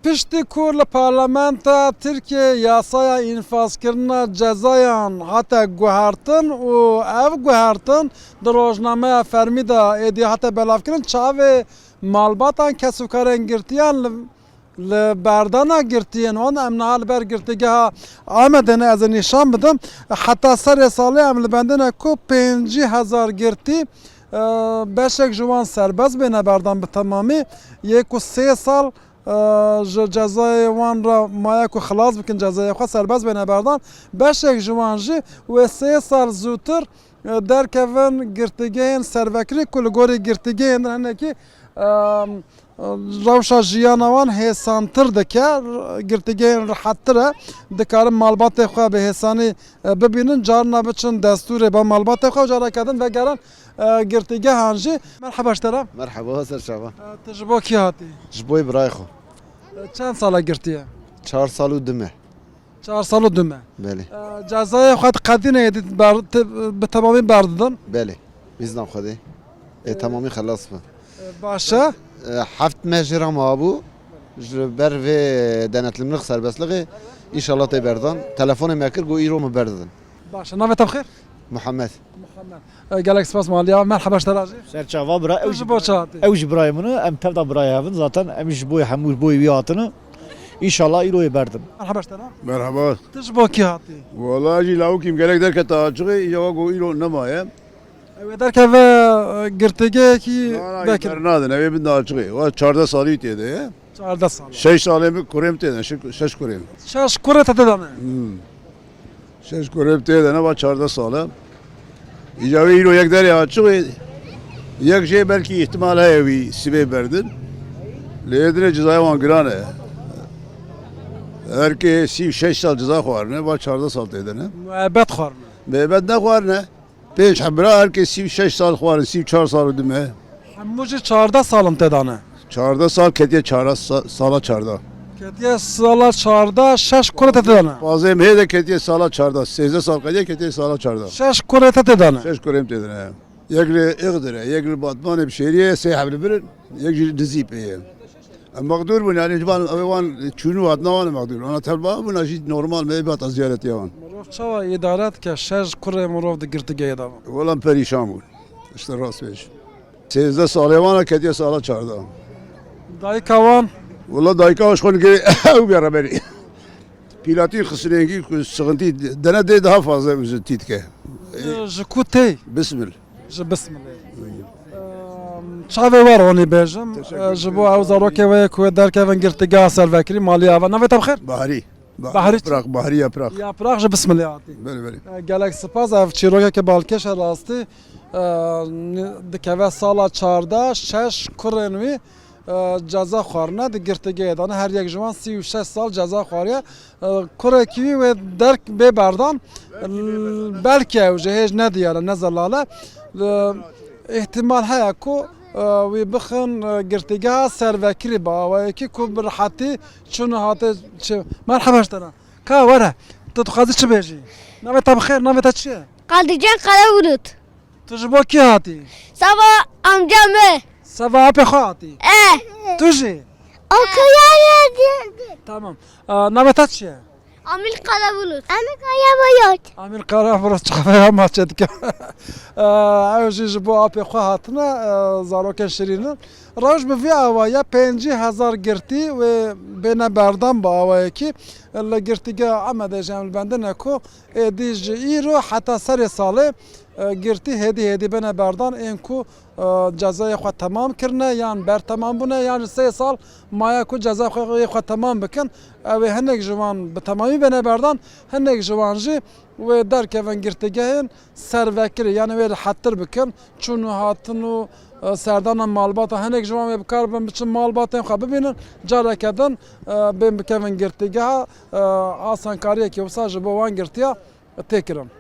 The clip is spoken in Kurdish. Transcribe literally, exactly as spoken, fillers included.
Piştî ku li Parlamentoya Tirkiyê yasaya înfazkirina cezayan hate guhertin û ev guhertin di rojnameya fermî de êdî hate belavkirin, çavê malbatan, kesûkarên girtiyan li, li berdana girtiyên wan, em niha li ber Girtîgeha Amedê ne, ez ê nîşan bidim. Heta serê salê em li bendê ne ku pêncî hezar girtî, e, beşek ji wan serbest bêne berdan bi temamî, yê ku sê sal ji cezayê wan re maye ku xilas bikin cezayê xwe, serbest bêne berdan. Beşek ji wan jî wê sê sal zûtir, e, derkevin girtîgehên servekirî ku li gorî girtîgehên din hinekî, e, rewşa jiyana wan hêsantir dike, girtîgehên rihettir e, dikarin malbatê xwe bi hêsanî, e, bibînin, carna biçin destûrê ba malbatê xwe û careke din vegerin, e, girtîgehan jî. Merheba ji te re. Merheba, ser çava. E, tu ji bo kî hatî? Ji bo birayê xwe. E, çend sala girtî ye? Çar sal û du meh. Çar sal û du meh. Belê. E, cezayê xwe diqedîne êdî ber-, te-, bi temamî berdidin? Belê. Îzna Xwedê. Ê, temamî xelas bû. E, baş e. E, heft meh jê re mabû. Ji ber vê denetlimlik serbestliğê, înşallah tê berdan. Telefonê me kir, got îro min berdidin. Baş e. Navê te bi xêr? Muhammed. Muhammed. E, gelek spas maliya. Merheba ji te re jî. Ser çava bira, ew Tu jî ji bo çi hatî? Ew jî birayê min e, em tevda birayê hev in zaten, em ji bo hemû ji bo wî hatine. Înşallah îro yê berdin. Merheba ji te re. Merhaba. Tu ji bo kî hatî? Wala jî lawikî min gerek derkete açiqê, îja wa got îro nemaye. Ew ê derkeve, e, girtîgehekî Na, na, vekir. Bernadin, ew ê bin de açiqê. Wa çardeh salî tê de ye. Çardeh sal. Şeş salê min kurê min tê de, şeş, şeş kurê min. Şeş kurê te tê de ne? Hmm. Şeş kurê min tê de ne, va çardeh sal e. Îca wê îro yek derê açiq e. Yek jê belkî îhtimal heye wî sibê berdin. Lê dinê cezaya wan giran e. Her kê sî û şeş sal ceza xwarine, va çardeh sal tê de ne. Muebbet xwarine. Muebbet nexwarine. Pênc heb bira, her kê sî û şeş sal xwarin, sî û çar sal û du meh. Hemû jî çardeh sal in tê de ne? Çardeh sal ketiye çara-, sa-, sala çardeh. Ketiye sala çardeh, şeş kurê te tê de ne? Pazê mehê de ketiye sala çardeh, sêzdeh sal ketiye, ketiye sala çardeh. Şeş kurê te tê de ne? Şeş kurê min tê de ne. Yek li Ixdir e, yek li Batmanê bi Şêriyê ye, sê heb li vir in, yek jî li Dizîpê ye. Em mexdûr bûn, yanî ji van, ew wan çûn û hatina wan e mexdûr. Ana telba bûna jî normal me bihata ziyaretiya wan. Mirov çawa îdare dike, şeş kurê mirov di girtîgehê de bû? Wela em perîşan bûn. Îşte rast bêj. Sêzdeh salê wan e ketiye sala çardeh. Dayika wan? Wela dayika wan ji xwe nigê ew bê reberî. Pîlatî xistinêngî ku sixintî dene dê daha fazla uzintî dike. Ji, ji ku tê? Bismil. Ji Bismilê. Em, çavê we ronî bêjim. Teşekkür ederim. E, ji bo ew zarokê we ku derkevin girtîgeha servekirî maliya ve. Navê te bi xêr? Baharî. Ba-, Baharî çi? Yaprak, Baharî Yaprak. Yaprak ji Bismilê hatî. Belê, belê. E, gelek spas. Ev çîrokeke balkêş e rastî. E, ni-, dikeve sala çardeh, şeş kurên wî, e, ceza xwarine di girtîgehê de ne. Her yek ji wan sî û şeş sal ceza xwariye. E, kurekî wî wê derk bê berdan. Belkî ew jî hêj nediyar e, ne zelal e. E, îhtimal heye ku, e, wî bixin, e, girtîgeha servekirî bi awayekî ku bi rihetî çûn û hatê çi. Merheba ji te re. Ka were. Tu dixwazî çi bêjî? Navê te bi xêr, navê te çi ye? Qadican Karabulut. Tu ji bo kî hatî? Seba amca me. Seba apê xwe hatî? E. Tu jî? Okuyana geldi. Tamam. Aa, navê te çi ye? Amir Karabulut. Amir Karabulut. Amir Karabulut çaveya maçê dike. Aa, ew jî ji bo apê xwe hatine, aa, zarokên şirîn in. Rewş bi vî awa ye, pêncî hezar girtî wê bêne berdan bi awayekî. Li girtîgeha Amedê jî em li bendin e ku êdî ji îro heta serê salê, e, girtî hêdî hêdî bêne berdan, ên ku, e, cezayê xwe temam kirine yan bertemam bûne yan ji sê sal maye ku cezayê xwe, xwe temam bikin. Ew ê hinek ji wan bi temamî bêne berdan, hinek ji wan jî wê derkevin girtîgehên servekirî, yanî wê rihettir bikin. Çûn û hatin û, e, serdana malbata, hinek ji wan wê bi kar bin biçin malbatên xwe bibînin. Careke din, e, bên bikevin girtîgeha, e, asankariyekî wisa ji bo wan girtiya tê kirin.